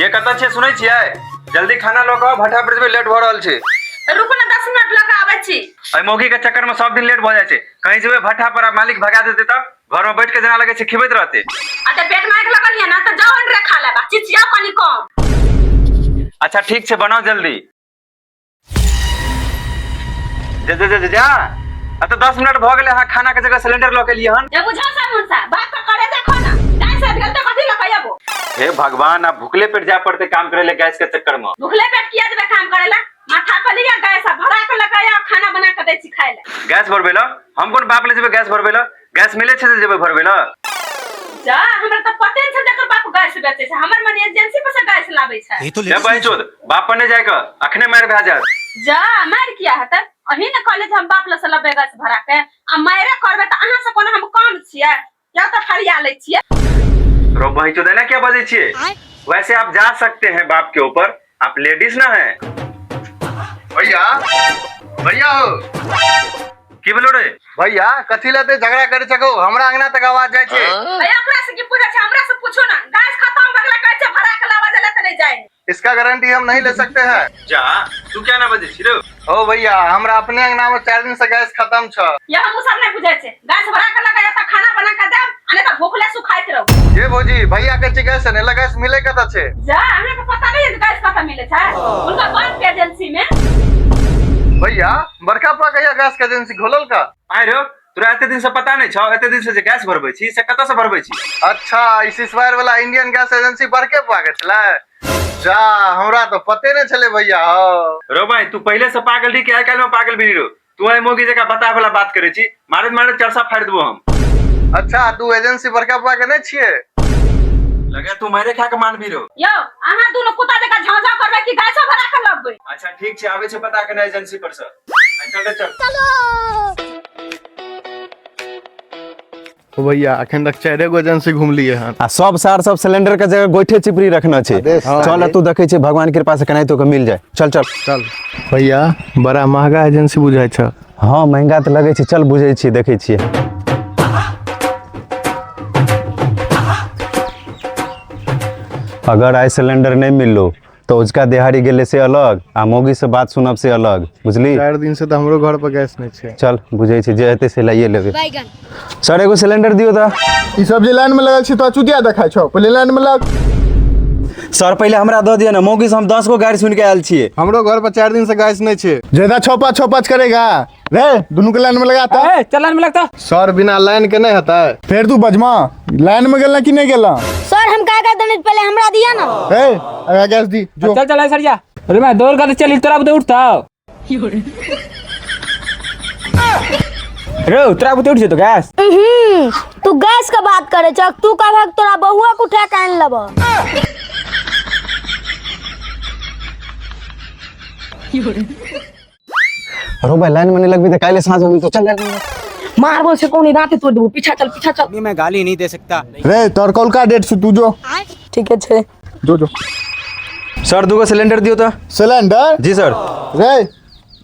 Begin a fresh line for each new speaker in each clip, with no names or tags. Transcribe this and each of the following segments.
ये कतऽ छियै सुनै छियै? जल्दी खाना लऽ कऽ आउ, भट्ठा पर जेबै, लेट भऽ रहल छै।
रुकू ने, 10 मिनट लऽ कऽ आबै छी।
एहि मौगी के चक्कर में सब दिन लेट भऽ जाइ छै। कहीं जेबै भट्ठा पर आ मालिक भगा देतै तऽ घर में बैठ के जेना लगै छै खिबैत रहतै।
आ तऽ पेट में आगि लगल ये ना तऽ जाउ अनरे खा लेब, आ चिचियाउ कनि कम।
अच्छा ठीक छै, बनाउ जल्दी। जा जा जा जा, आ तऽ 10 मिनट भऽ गेलै, अहाँ खाना के जगह सिलेंडर लऽ के एलियै हन।
जे बुझा साबुन सा बाप का करे देखो ना, गाय से गेल तऽ कथी लऽ के अयबो?
हे भगवान, आब भुखले पेट जाय पड़तै काम करे ले गैस के चक्कर में।
भुखले पेट किया जेबै काम करे ला? माथा पर लिया गैस आ भरा के लऽ के आउ, खाना बना के दै छी खाय ले।
गैस भरबै ला? हम कोन बाप ले जेबै गैस भरबै ला? गैस मिलै छै तऽ जेबै भरबै ला।
जा, हमरा तऽ पते नहि छै जकर बाप गैस बेचै छै, हमर मन एजेंसी पर से गैस लाबै छै।
ए बहिनचोद, बाप पर नहि जाय के, अखने मारि भए जायत।
जा, मारि किया हेतै? अहीं ने कहले जे हम बाप लग से लबै गैस भरा के, आ मारे करबै तऽ अहाँ से कोनो हम कम छियै? या तऽ फरिया लै छियै।
रो बहिनचोद, एना किया बजै छियै? वैसे आप जा सकते हैं बाप के ऊपर, आप लेडीज ना है।
भैया, भैया हो।
की भेलो रे?
भैया, कथी लए एते झगड़ा करै छको? हमरा अंगना तक आवाज जाइ छै।
भैया, ओकरा से की पूछै छै? हमरा से पूछू ना। गैस खत्म भऽ गेलै, कहै छै भरा के लावा जले तऽ नहि जाइ।
इसका गारंटी हम नहीं ले सकते हैं।
जा, तू क्या ना बजै छी रे?
हो भैया, हमरा अपने अंगना में 4 दिन से गैस खत्म छ।
या हम सब नहीं बुझै छै। गैस भरा के लगा तऽ खाना बना के देब, आ नहि तऽ भूखले सुखाइत रहू।
ये भौजी, भैया कहै छै गैस नहि, गैस मिले कतऽ छै?
जा, अहाँ के पता नहीं है गैस कतऽ मिले छै? हुनका बाप के एजेंसी में।
भैया, बड़का पा कहिया गैस के एजेंसी खोलल का?
आइ रो, तोरा एते दिन से पता नहीं छौ? एते दिन से जे गैस भरबै छी से कतऽ से भरबै छी?
अच्छा, ई सिसवायर वाला इंडियन गैस एजेंसी बड़के पा के छलै? जा, हमरा तऽ पते नहि छलै भैया। हो
रो भाई, तू पहिले से पागल रही कि आइ काल्हि में पागल भी रो? तू आइ मोगी जकाँ बता वाला बात करै छी, मारैत मारैत चरसा फाड़ि देबो हम।
अच्छा, तू एजेंसी बड़का पा के नहि छियै?
लगे तू मारे खा के मानबी रो।
यौ, अहाँ दुनू कुत्ता जकाँ झाँझा करबै कि गैसो भरा के लबबै?
अच्छा ठीक छै, आबै छै पता केने एजेंसी पर से। चल रे चल।
ओ भैया, अखन तक 4 गो एजेंसी घुमलिए हन।
आ सब सार सब सिलेंडर के जगह गोइठे चिपरी रखना छै। चल, तू देखै छै भगवान कृपा से केनाहितो के मिल जाए। चल चल
चल। भैया, बड़ा महंगा एजेंसी बुझाइ छै।
हाँ, महंगा तऽ लगै छै। चल, बुझै छियै, देखै छियै। अगर आइ सिलेंडर नहि मिललो तऽ उजका देहाड़ी गेलै से अलग आ मौगी से बात सुनब से अलग, बुझली?
4 दिन से तऽ हमरो घर पर गैस नहि छै।
चल, बुझै छै, जे हेतै से लाइए लेबै। सर, एगो सिलेंडर दियौ तऽ।
ई सब जे लाइन में लगल छै तो चुतिया देखाइ छौ? पहिले लाइन में लग।
सर, पहिले हमरा दऽ दिअ ने, मौगी से हम 10 गो गाड़ी सुनि के आयल छियै।
हमरो घर पर 4 दिन से गैस नहीं छै।
ज्यादा छौ पाँच करेगा रे, दुनू के लाइन में लगा ता।
ए, चल लाइन में लगता।
सर, बिना लाइन के नहीं हेतै।
फेर तू बजमा, लाइन में गेला कि नहीं गेला?
सर, हम का कर देने, पहले हमरा दिया ना।
ए, अगर गैस दी जो।
चल चल सरिया। अरे मैं दौड़ कर चल, तोरा बुते उठता रे, तोरा बुते उठ जेतो गैस।
तू गैस के बात करे छ, तू कहबक तोरा बहुआ के उठा के आनि लेब।
अरे भाई, लाइन में नहीं लगबी तऽ काल्हि साँझ में मिलतो। चल लाइन में।
मारबो से कोनी राते तोड़ देबो। पीछा चल, पीछा चल।
मैं गाली नहीं दे सकता।
रे, तोर कौल का डेट से तू जो।
ठीक है छे।
जो जो।
सर, दूगो सिलेंडर दियौ तऽ।
सिलेंडर?
जी सर।
रे,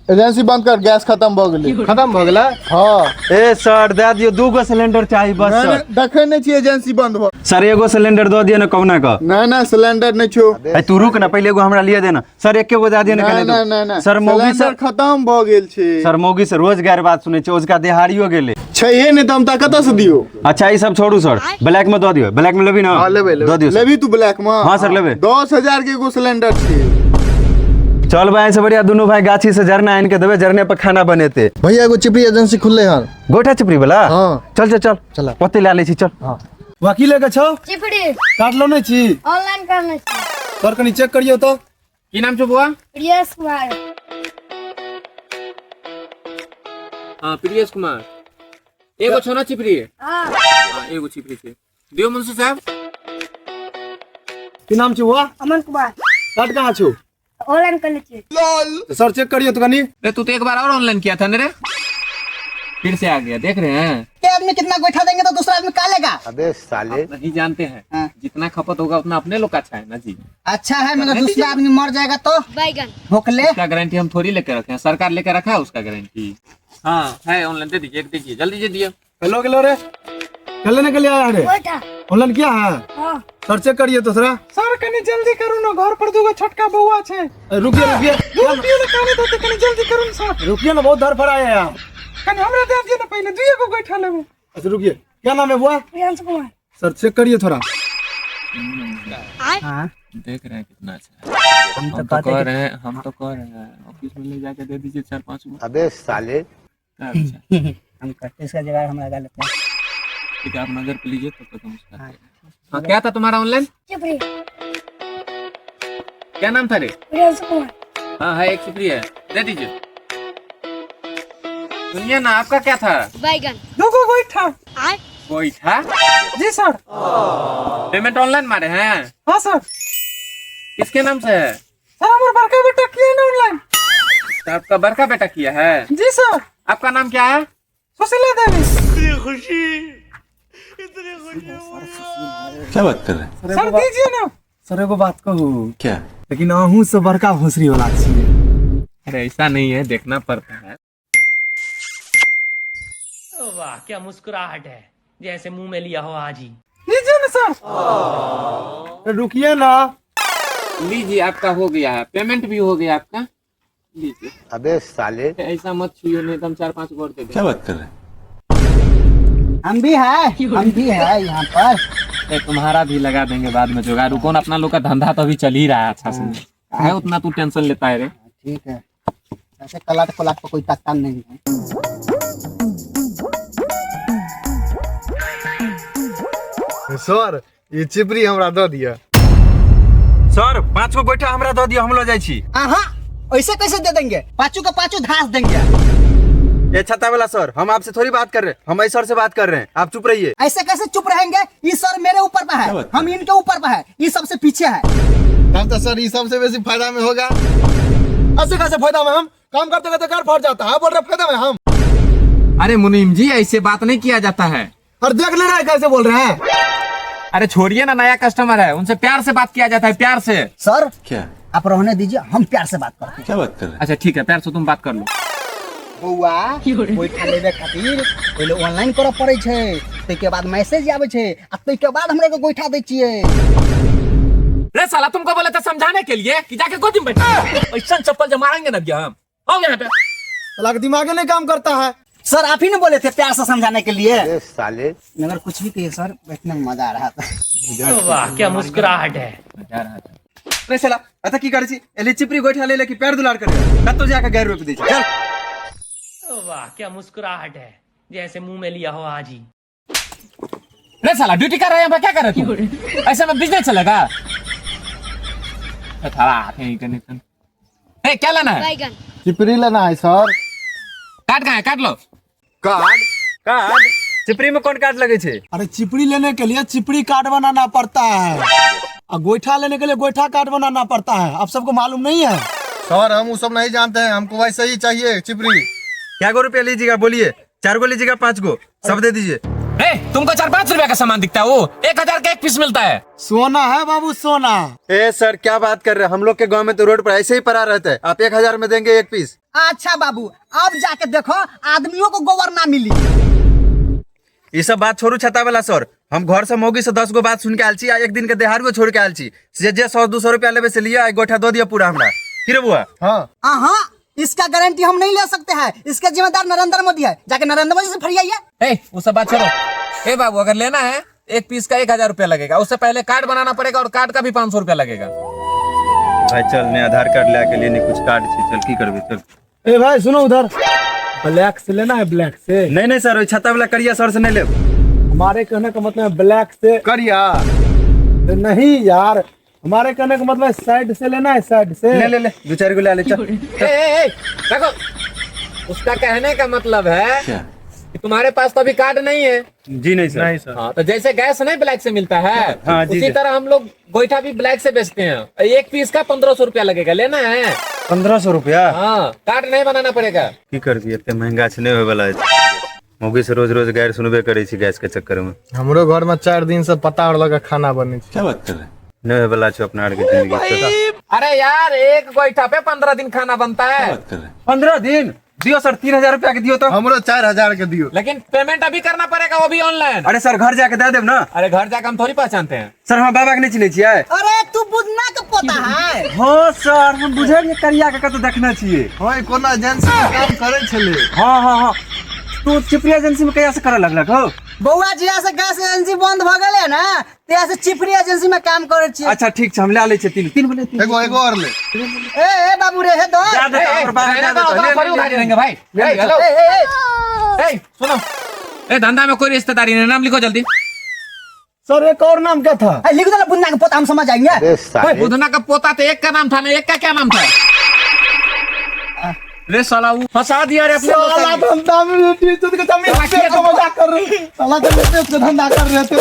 एजेंसी बंद कर, गैस खत्म भ गेलै।
खत्म भ गेलै?
हाँ।
ए सर, दए दियौ, दूगो सिलेंडर चाही बस।
नहीं,
सर।
नहीं, देखै नहीं छी एजेंसी बंद भ।
सर, एगो सिलेंडर दऽ दिअ ने कहुना कऽ।
नहीं नहीं, सिलेंडर नहीं छौ।
ए, तू रुक ना, पहिले एगो हमरा लिअ दे ना। सर, एके गो दए दिअ ने।
नहीं
कने
नहीं नहीं नहीं।
सर, मौगी
सिलेंडर
सर
खत्म भ गेल छै।
सर, मौगी से रोज गैर बात सुनै छै, ओजका देहाड़ियो गेलै।
छैहे नहीं तऽ हम तऽ कतऽ से दियौ?
अच्छा, ई सब छोड़ू सर, ब्लैक में दऽ दियौ। ब्लैक में लेबी ना?
हाँ, लेबै।
दऽ दियौ सर।
लेबी तू ब्लैक में?
हाँ सर, लेबै।
10,000 के एगो सिलेंडर छै।
चल भाई, से बढ़िया दुनू भाई गाछी से झरना आनि के देबै, झरने पर खाना बनेते।
भैया, एगो चिपरी एजेंसी खुलले हन।
गोइठा चिपरी वाला?
हाँ।
चल चल चल।
चल।
ओते लए लै छी, चल।
वकील के छौ?
चिपड़ी।
कार्ड लौने छी?
ऑनलाइन करने छी।
सर, कनी चेक करियौ तऽ।
की नाम छौ बुआ?
प्रियेश कुमार।
हाँ, प्रियेश कुमार, एगो छौ ना चिपरी?
हाँ।
हाँ, एगो चिपरी छै, दियौ मुंशी साहब।
की नाम छौ बुआ?
अमन कुमार।
कार्ड कहाँ छौ?
ऑनलाइन करने छी।
तऽ सर, चेक करियौ तऽ कनी।
रे, तू तो एक बार और ऑनलाइन किया था ना रे, फिर से आ गया, देख रहे हैं।
आदमी कितना गोइठा देंगे तो दूसरा आदमी का लेगा?
आप नहीं जानते हैं, जितना खपत होगा उतना अपने लोग का अच्छा है ना जी।
अच्छा है, मगर दूसरा आदमी मर जाएगा तो
बैगन।
भोकले।
उसका गारंटी हम थोड़ी लेकर रखे हैं, सरकार लेकर रखा है उसका गारंटी। हाँ है, ऑनलाइन दे दीजिए, एक दीजिए, जल्दी दे दिए।
हेलो, गेलो रे, कल ने के लिए आया रे?
गोइठा।
ऑनलाइन किया है?
हाँ।
सर चेक करिए तो थोड़ा।
सर कनी जल्दी करू ना, घर पर दूगो छोटका बउआ छै।
रुकिए रुकिए,
दूध पिए ला काने देते, कनी जल्दी करू ना सर।
रुकिए ना, बहुत धर आए हैं आप।
कनी हमरा दे दिए ना पहले, दुइये गो गोइठा लेबो।
अच्छा रुकिए, क्या नाम है बुआ?
प्रियांशु कुमार।
सर चेक करिए थोड़ा।
हाँ
देख रहे हैं कितना अच्छा है।
हम
हम
तो
तो
कहते
कह
कि
रहे हैं, हम तो कह रहे हैं ऑफिस में ले जाके दे दीजिए 4-5 गो।
अबे साले,
क्या अच्छा।
हम करते इसका जगह हम लगा लेते हैं।
ठीक है, आप नजर पे लीजिए तब तक हम उसका। हाँ, क्या था तुम्हारा ऑनलाइन?
चिपरी।
क्या नाम था रे?
प्रियांशु कुमार।
हाँ हाँ, एक चिपरी है, दे दीजिए। सुनिए ना, आपका क्या था?
बैगन।
दूगो गोइठा।
गोईठा?
जी सर।
पेमेंट ऑनलाइन मारे हैं?
हाँ सर।
किसके नाम से है?
सर हमार बड़का बेटा किया ना ऑनलाइन।
तो आपका बड़का बेटा किया है?
जी सर।
आपका नाम क्या है?
सुशीला देवी।
क्या बात कर रहे हैं?
सर दीजिए ना।
सर एगो बात कहू?
क्या?
लेकिन अहूँ से बड़का भोसड़ी वाला छियै।
अरे ऐसा नहीं है, देखना पड़ता है।
वाह क्या मुस्कुराहट है, जैसे मुंह में लिया हो आज ही।
दीजिए ना सर।
रुकिए ना।
लीजिए, आपका हो गया है, पेमेंट भी हो गया आपका। लीजिए।
अबे साले,
ऐसा मत छुइयो, नहीं तो हम 4-5 गो और दे देंगे।
क्या बात कर रहे हैं?
हम भी है, हम भी है यहाँ पर।
ए, तुम्हारा भी लगा देंगे बाद में जुगाड़। कौन अपना लोग का धंधा तो अभी चल ही रहा है अच्छा से। है उतना तू टेंशन लेता है रे?
ठीक है, ऐसे कलाट कोलाट पर कोई तकता नहीं है।
सर ये चिपरी हमरा दऽ दिअ।
सर 5 गो गोइठा हमरा दऽ दिअ, हम लऽ जाइ छी।
हाँ, ऐसे कैसे दे देंगे? पाँचू का पाँचू धास देंगे।
ये छत्ता वाला सर, हम आपसे थोड़ी बात कर रहे हैं, हम सर से बात कर रहे हैं, आप चुप रहिए।
ऐसे कैसे चुप रहेंगे? ये सर मेरे ऊपर पर है, हम इनके ऊपर पर है, ये सबसे पीछे है।
तब तो सर ये सबसे बेसी फायदा में होगा।
ऐसे कैसे फायदा में? हम काम करते करते कार फट जाता है, बोल रहे फायदा में हम।
अरे मुनीम जी, ऐसे बात नहीं किया जाता है।
और देख ले रहा है कैसे बोल रहे हैं।
अरे छोड़िए ना, नया कस्टमर है, उनसे प्यार से बात किया जाता है, प्यार से।
सर
क्या
आप रहने दीजिए, हम प्यार से बात करते हैं।
क्या बात कर रहे हैं?
अच्छा ठीक है, प्यार से तुम बात कर लो।
बउआ, गोइठा लेबे खातिर पहिले ऑनलाइन करऽ पड़ै छै, ताहिके बाद मैसेज आबै छै, आ ताहिके बाद हमरा के गोइठा दै छियै।
रे साला, तुमको बोला था समझाने के लिए कि जाके गोदी में बैठो, ऐसा चप्पल जो मारेंगे ना भैया हम। आओ यहाँ पे।
साला के दिमागे नहीं काम करता है।
सर आप ही ने बोले थे प्यार से समझाने के लिए।
अबे साले,
अगर कुछ भी कहिए सर, बैठने में मजा आ रहा था।
वाह क्या मुस्कुराहट है।
जा रहा था।
रे साला, अतः की करै छी? एली चिपरी गोइठा ले ले कि पैर दुलार करे, कतौ जाके गैर रोपि दै छै। चल।
वाह क्या मुस्कुराहट है, जैसे मुंह में लिया हो आज ही।
रे साला, ड्यूटी कर रहे हैं, क्या कर रहे तू? ऐसे में बिजनेस चलेगा? ए, क्या लाना है?
बैगन।
चिपरी लेना है सर।
काट कहाँ है? काट लो।
कार्ड? कार्ड? चिपरी में कौन कार्ड लगे छे?
अरे चिपड़ी लेने के लिए चिपड़ी कार्ड बनाना पड़ता है, और गोइठा लेने के लिए गोइठा कार्ड बनाना पड़ता है। आप सबको मालूम नहीं है?
सर हम वो सब नहीं जानते हैं, हमको वैसे ही चाहिए चिपरी।
क्या गो रुपया लीजिएगा बोलिए? 4 गो लीजिएगा, 5 गो, सब दे दीजिए।
ए, तुमको 4-5 रुपया का सामान दिखता है, वो 1000 का एक पीस मिलता है।
सोना है बाबू, सोना।
ए सर, क्या बात कर रहे हैं? हम लोग के गांव में तो रोड पर ऐसे ही पड़ा रहता है, आप 1000 में देंगे एक पीस।
अच्छा बाबू, अब जाके देखो आदमियों को गोबर ना मिली।
ये सब बात छोड़ू छत्ता वाला सर, हम घर से मौगी से 10 गो बात सुन के आयल छी, आ एक दिन के देहाड़ुओ छोड़ के आयल छी। जे जे 100-200 रुपया लेबे से लिया, गोइठा दो दिया पूरा हमरा। की रे बुआ?
हाँ
हाँ, इसका गारंटी हम नहीं ले सकते हैं, इसका जिम्मेदार नरेंद्र मोदी है, जाके नरेंद्र मोदी से फरियाइए।
ए, वो सब बात छोड़ो। ए बाबू, अगर लेना है एक पीस का 1000 रुपया लगेगा, उससे पहले कार्ड बनाना पड़ेगा और कार्ड का भी 500 रुपया लगेगा।
भाई चल, ने आधार कार्ड ला के लिए नहीं कुछ कार्ड छी, चल की करबे चल।
ए भाई सुनो, उधर ब्लैक से लेना है, ब्लैक से।
नहीं नहीं सर, छत्ता वाला करिया सर से नहीं ले।
हमारे कहने का मतलब ब्लैक से
करिया
नहीं यार, हमारे कहने का मतलब साइड से लेना है, साइड से।
ले ले ले, 2-4 गो ले ले चल।
ए, ए, ए, देखो, उसका कहने का मतलब है
क्या?
कि तुम्हारे पास तो अभी कार्ड नहीं है।
जी नहीं सर।
नहीं सर।
हाँ, तो जैसे गैस नहीं ब्लैक से मिलता है,
हाँ, जी,
उसी
जी।
तरह हम लोग गोईठा भी ब्लैक से बेचते हैं। एक पीस का 1500 रुपया लगेगा, लेना है?
1500 रुपया?
हाँ, कार्ड नहीं बनाना पड़ेगा।
की करबी, एते महंगा छै, नहीं होय वाला है। मौगी से रोज रोज गारि सुनबे करे छी गैस के चक्कर में।
हमरो घर में 4 दिन से पत्ता और लगा खाना बने
क्या बात कर रहे हैं?
नहीं होय वाला छै अपना आर के जिंदगी।
अरे यार, एक गोईठा पे 15 दिन खाना बनता है।
क्या बात कर रहे हैं?
15 दिन? दियो सर 3000 रुपया के दियो तो।
हमरो 4000 के दियो।
लेकिन पेमेंट अभी करना पड़ेगा, वो भी ऑनलाइन।
अरे सर घर जाके दे देब ना।
अरे घर जाके हम थोड़ी पहचानते हैं।
सर हम बाबा के नहीं चिन्है छियै।
अरे तू बुधना के पोता है।
हाँ सर हम बुझलियै करिया के कतौ देखने छियै।
हाँ कोनो एजेंसी में काम करै छलै।
हाँ हाँ हाँ तू चिपरी एजेंसी में कहिया से करऽ लगलक हो?
बौआ जिया से गैस एजेंसी बंद भ गेलै ना, तहिया से चिपरी एजेंसी में काम करै छियै।
अच्छा ठीक छै, हम लए लै छियै तीन तीन गो ले, तीन।
एगो एगो और ले।
ए ए बाबू रे हे दो।
जा दे हमर बाबा जा दे, ले, ले, ले,
देंगे भाई। ए, हेलो।
ए ए ए
ए, सुनो, ए धंधा में कोई रिश्तेदारी नहीं, नाम लिखो जल्दी।
सर एक और नाम क्या था?
ए, लिख दो ना बुधना के पोता, हम समझ जाएंगे।
बुधना का पोता तो एक का नाम था ना, एक का क्या नाम था? रे साला वो फंसा दिया रे अपने
साला धंधा में के जमीन पे मजाक कर रहे, साला जमीन पे धंधा कर रहे थे।